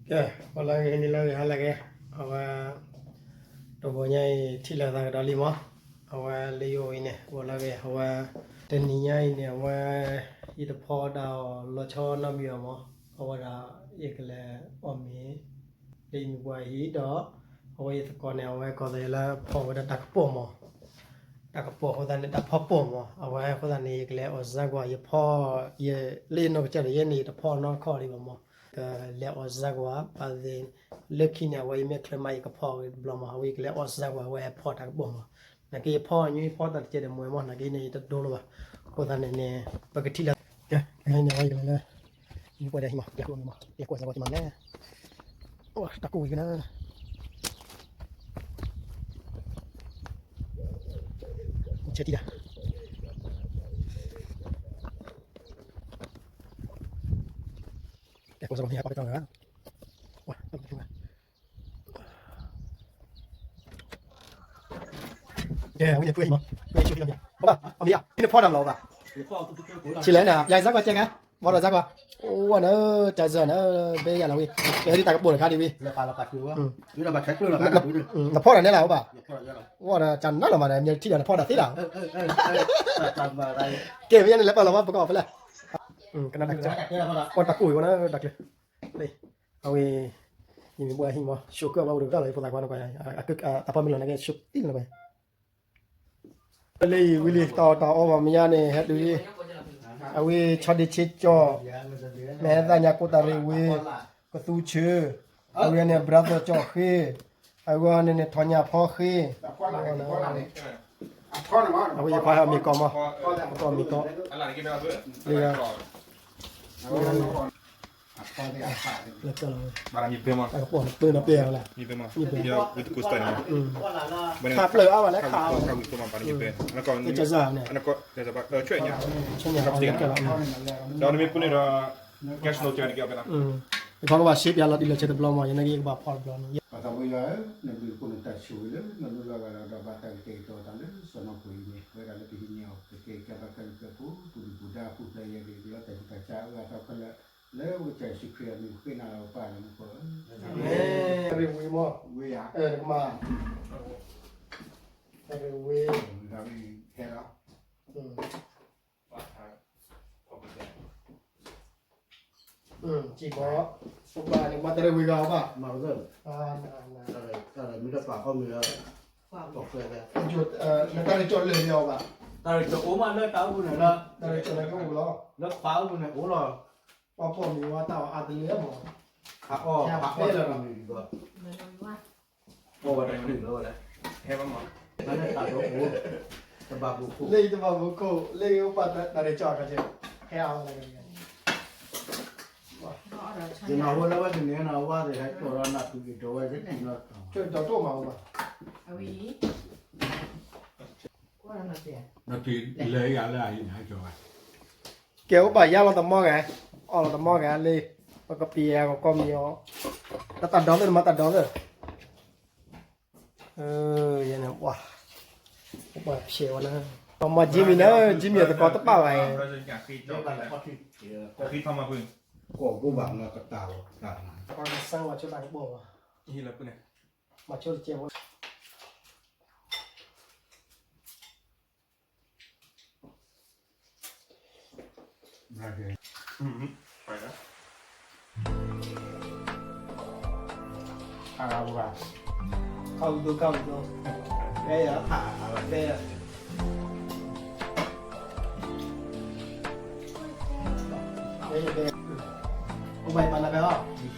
ကဲ, ဂီၤလၢအဂ့ၤ နံၤလၢအဂ့ၤ ဟါလၢအဂ့ၤ, အဝဲ တဂီၤညါအံၤ ထံၣ်လိာ်သးကဒီးလံမး, အဝဲလၢယအိၣ်အံၤန့ၣ် ဂီၤလၢအဂ့ၤ အဝဲ တနံၤညါအံၤန့ၣ် အဝဲ ယတဖီဒၣ်အီၤလီၤဆီနီတမံၤဘၣ်မး, အဝဲဒၣ် ယကလဲၤအီၣ်မ့ၤ လၢယမံၤပှၢ်အဟံၣ်ဒီး အဝဲယသကိးန့ၣ် အဝဲကီၢ်သးယလၢဖီဝဲဒၣ်တၢ်ကပိာ်မး, တၢ်ကပိာ်အဃိသတးန့ၣ် တၢ်ဖီပိာ်မး, အဝဲအဃိသတးန့ၣ် ယကလဲၤအီၣ်စၢ်ကွၢ် ယဖီ ယ လၢယနီၢ်ကစၢ်ဒီးယဲန့ၣ် ယတဖီနီတခီၣ်ဒံးဘၣ်မး, ကလဲၤအီၣ်စၢ်ကွၢ် ဘၣ်သ့ၣ် လၢခံန့ၣ် အဝဲယမ့ၢ်ချၢမး ယကဖီတဘျီမး, အဝဲယကလဲၤအီၣ်စၢ်ကွၢ် အဝဲဟဲဖီတၢ်ကပိာ်မး, နာ်က့ယဖီညွံဖီတၢ်တကဲဒီးမွဲမး နာ်က့န့ၣ် ယတဒိလိာ်ဘၣ်, အဃိသတးန့ၣ်န့ၣ် ပကထံၣ်လၢ ကဲ, ကဲန့ၣ် အဝဲယကလဲၤလၢ ယမံၤပှၢ်ဒီးဟံၣ်မး, ယကလဲၤအီၣ်မ့ၤမး, ယလဲၤကွၢ်စၢ်ကွၢ်ကမၤလဲၣ်, တၢ်ကိၢ်ဝံၤကနၤ ဆဲးထံၣ်တၢ်, ကဲ ကဲ ဝံၤန့ၣ်ဖုအံၤမး, ဖုအံၤဆိဖံလီၤမး, အမံၤဧါ, ဖံနဖီတၢ်မလီၤဘၣ်, ဆံးလဲၣ်န့ၣ် ယၤစၢ်ကွၢ်ကဲကဲ, ဘီဒီးစၢ်ကွၢ်, အိၣ်ဝဲန့ၣ် တၢ်စၢ်န့ၣ် ဘဲယၤလီၤဝံၤ, ကဲဒ်တၢ်ကပိာ်တခါဒံးဝံၤ, နဖီတၢ်နဲလၢ်ဘၣ်, ဝဲဒီးတၢ်နးလီၤမးဒီး မ့ၢ်ထံၣ်ဒီးနဖီတၢ်သ့လီၤ, ကဲ မ့ၢ်ယၤန့ၣ် လဲၤပာ်လီၤမး ပကအီၣ်ဖဲလဲၣ်, ကနၣ်တၢ်က, အတၢ်ကိၢ်ဝံၤဝဲန့ၣ် တၢ်ကျၢၤ, အဝဲ ယမံၤပှၢ်ဟံၣ်မး ဆိကၢၢ်ဘၣ်ဝဲတကတၢၢ်လီၤ ယဖိသၣ်ခွါန့ၣ်ကွၢ်, တၢ်ဖီမ့ၢ်လီၤန့ၣ်က့ ဆိတံၢ်လီၤကွၢ်, လၢအံၤဝံၤလံ တၢ်အီၣ်တၢ်အီပှၤမဲာ်ညါန့ၣ် ဟဲတုၤလံ, အဝဲဆီဒံၣ်ဆ့ကၠီၣ်, မ့ၢ်ဟဲသၣ်ညါကိးတၢ်ရ့ၣ်ဝံၤ, ကသူဆၢ, အဝဲန့ၣ် brother ကၠီၣ်ဃ့, အဝဲန့ၣ်န့ၣ် ထီၣ်ညၣ်ဖီဃ့, အဝဲယခွါဟဲအီၣ်မ့ၤကီးမး, ကီၢ်မ့ၤကီး, လၢ တၢ်ကပိာ်ပၢနပျဲၢ်ဝဲလဲၣ်, ခးဖျၢၣ်အါဘၣ်လဲၣ်ခး, တၢ်စၢ်န့ၣ်, ဆဲညါလၢကၢ်လီၤ, ဒီးနမ့ၢ်ပူန့ၣ်ဒီး cash န့ၣ်ကဲ, ယဖီကဘၣ်ရှဲပၠးလီၤတံၢ်လီၤဆဲးတဘျီမး ယနာ်က့ယကဘၣ်ဖီတဘျီန့ၣ်, ပှၤသးပှၢ်ယွၤဧၢ, နဘျုးနဖှိၣ်နတၢ်ဆိၣ်ဂ့ၤလၢနလိၣ်လီၤဂာ်ဒီး ဒီးဘၣ်တၢ်ကတဲာ်ကတီၤသးလၢစီၢ်နီၤခိၣ်အံၤန့ၣ် ပဝဲဒၣ်လၢပဟံးန့ၢ်အီၤ ကကဲကဲဘၣ်ခဲလၢာ်ခဲဆ့ ပူၤဒုၣ်ပူၤဒါ ပူၤဖျဲးယဲၢ်ဂ့ၤကလီတၢ်ဆူးတၢ်ဆါအၢအသီခဲလၢာ်, လၢပကစၢ်ယ့ၣ်ၡူးခရံာ်အမံၤဃ့နၤလီၤပၢ်လၢမူခိၣ်ဧၢ, အၤမ့ၣ်, ဝံၤမး, ဝံၤဧါ, ဝံၤ, ဝံၤ, စံးဘီ, ပှၤန့ၣ် မၤတရံးဝံၤဂၤဘၣ်, မၤကသ့ၣ်, မ့ၢ်တပာ်ဃီမ့ၢ်လၢ, နတၢ်ရံးကၠီၣ်လၢာ်လံအီၤဘၣ်, တၢ်ရံးကၠီၣ်အိၣ်မးလၢတၢ်အိၣ်ပူၤန့ၣ်လီၤ, တၢ်ရံးကၠီၣ်လၢကအိၣ်လီၤ, လၢခွါအိၣ်ပူၤန့ၣ်အိၣ်လီၤ, ပှၤပိာ်မုၣ်ဝဲတၢ်အီၣ်အါတလၢမး, ဖးအီၣ်ဖးအီၣ်လၢတၢ်မံၤဒံးဘၣ်, ပဝဲတချုးလီၤဝဲဒၣ်, ဟဲဘၣ်မး, လၢတၢ်ဒိအိၣ်, တဘၣ်ဘိခိၣ်, လၢယတဘၣ်ဘိခိၣ် လၢယအိၣ်ပာ်တၢ်ရံးကၠီၣ်အခါက့, ဟဲအါဝဲဒၣ်, ယနၢ်ဟူလၢဝဲတနံၤနၤဝါသ့ၣ်ဟဲကၠီၣ်ဒီးနၢ်သူက့ၤဒိးဝဲတနံၤလီၤ, ကၠီၣ်ဒီးတိၢ်မးဝဲဘၣ်, အဝဲအံၤ နကလဲၤယၤလၢအဟံၣ်န့ၣ် ဟဲကၠီၣ်ဘၣ်, ကဲအိၣ်ဘၣ်ယါလီၤတမီၢ်ဂၤ, အီၣ်လီၤတမီၢ်ဂၤလံ, ပကပံၤအကီမံၤအီၤ, တၢ်တၢ်ဒီသ့ၣ် နမၤတၢ်ဒီသ့ၣ်, ယဲန့ၣ်, ပှၤဖျဲးဝဲလၢ, ပှၤမၤ Jimmy လၢ Jimmy အသကိးတပာ်ဘၣ်အံၤ, ကီၢ်ဘိဘၣ်မၤကတၢ်လီၤ, မၤဆိတကဲဝဲ ခါဂၤဘၣ်, ခါဂၤဒိၣ် ခါဂၤဒိၣ်, တဲယၤ, တဲယၤ, တဲယၤ, အိၣ်ဘၣ်ယပာ်နၤဖဲအီၤ,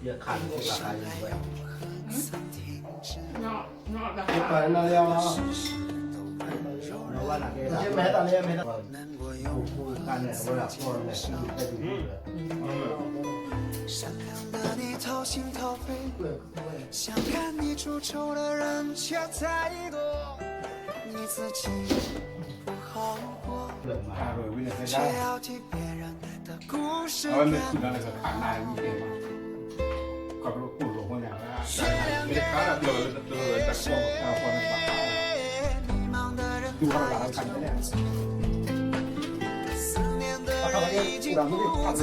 ယခးန့ၣ်အိၣ်ဘၣ်ခါယဝဲ, ယပာ်နၤလၢအီၤလီၤ, ယမဲာ်တၢ်လၢမဲာ်တၢ်, အဝဲမ့ၢ်ခူၣ်ဒီးလၢကခးနၤဝံၤတဲမး, ခီဖျိကိၢ်လိာ်ဖိန့ၣ်, တခါလၢပျီလၢတၢ်ကီတၢ်ဖီန့ၣ်ပာ်ဖျါ, တူၢ်ဘၣ်လၢခါန့ၣ်,照顾好你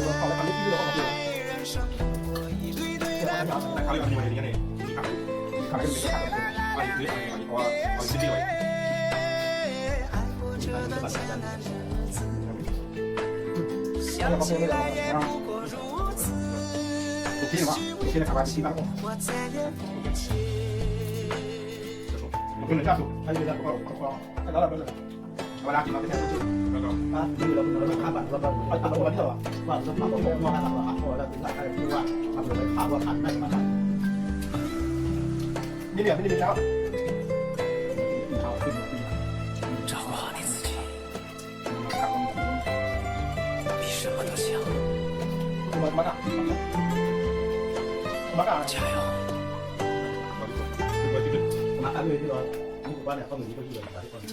自己，比什么都强。加油！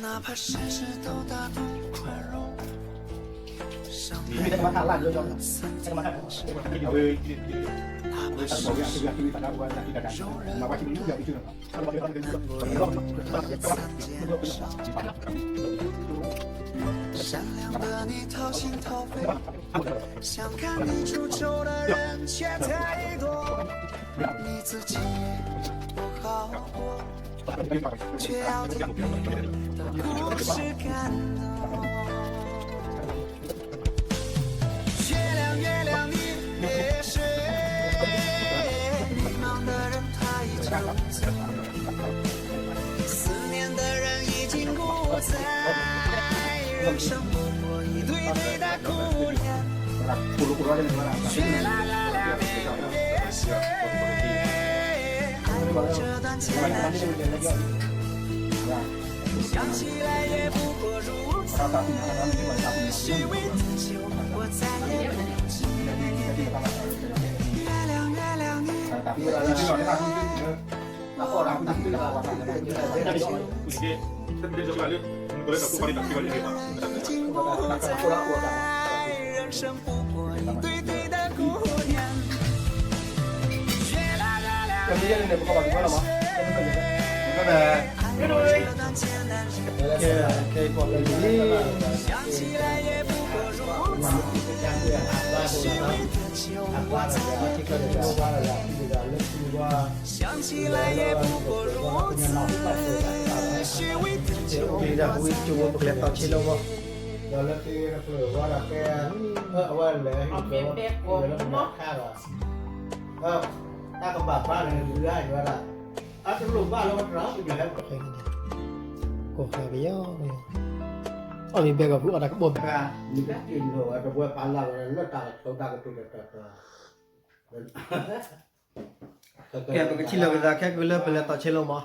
哪怕事事都大度宽容， 善良的你掏心掏肺，想看你出丑的人却太多。你自己不好过， 却要听别人的故事感动。月亮，月亮，你也睡，迷茫的人他已沉醉，思念的人已经不在，人生不过一对对的姑娘。 ပလဲၤတီဆ့လၢဝဲ, အဝဲလဲၤဟံၣ်လၢမၤခါလီၤ, တၢ်ကဘၣ်ဘါန့ၣ် ဂုၤဂၤယွၤဒၣ်, အတလိၣ်ဘၣ်လၢပတြၢ်ပညိၣ်ဟဲ, ကိးဃာ်ကယီ, အီၣ်မ့ၢ်ဘဲကီၢ်ဖုအီၣ်တၢ်ကဘီၣ်ဘဲ, မ့ၢ်တၢ်တ့ၢ်လိာ်ဝဲတဝဲပာ်လၢ်ဝဲလၢတၢ်ကဆိးတၢ်ကတိၤတတီၤတီၤ, ကဲ ပကထံၣ်လိာ်က့ၤသးခဲကလၢပလဲၤတီဆ့လၢမး.